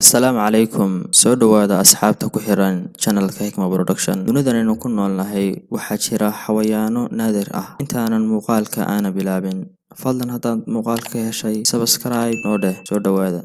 Asalaamu calaykum. Soo dhowaada asxaabta ku xiran channelka Hikma Production. Dunidan aynu ku noolnahay waxaa jira xayawaano naadir ah. Intaanan muuqaalka aana bilaabin, fadlan haddaad muuqaalka ka heshay, subscribe noo dheh. Soo dhowaada.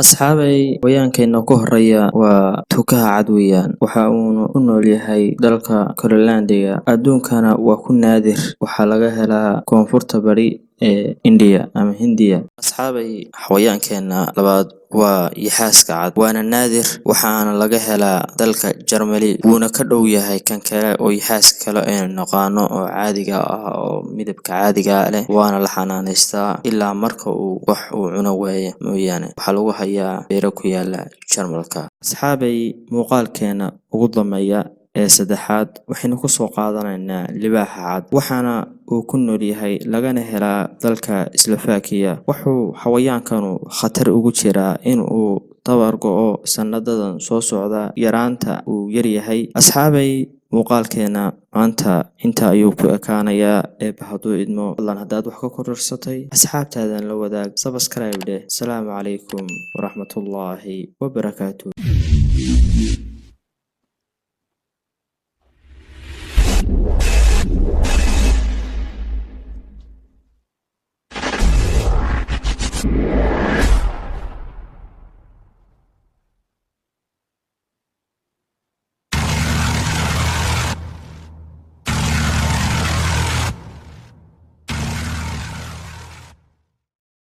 Asxaabay, xayawaankeena ku horeeya waa tukaha cad weeyaan. Waxa uuna ku nool yahay dalka Groenlandiga, adduunkana waa ku naadir. Waxaa laga helaa koonfurta bari ee India ama Hindiya. Asxaabay, xayawaankeena labaad waa yaxaaska cad, waana naadir, waxaana laga helaa dalka Jarmali, wuuna ka dhow yahay kan kale oo yaxaaska kale aynu naqaano oo caadiga ah oo midabka caadiga leh, waana la xanaanaystaa ilaa marka uu wax uu cuno waayo mooyaane. Waxaa lagu hayaa beero ku yaala Jarmalka. Asxaabay, muuqaalkeena ugu dambeeya ee saddexaad waxaynu kusoo qaadanaynaa libaaxa cad, waxaana uu ku nool yahay lagana helaa dalka Slovakia. Wuxuu xayawaankanu khatar ugu jiraa in uu dabar go'o sanadadan soo socda yaraanta uu yaryahay. Asxaabay, muuqaalkeena maanta inta ayuu ku ekaanayaa. Eebba hadduu idmo, fadlan haddaad wax ka kororsatay, asxaabtaadan la wadaag, subscribe dheh. Asalaamu calaykum waraxmatullaahi wabarakaatu.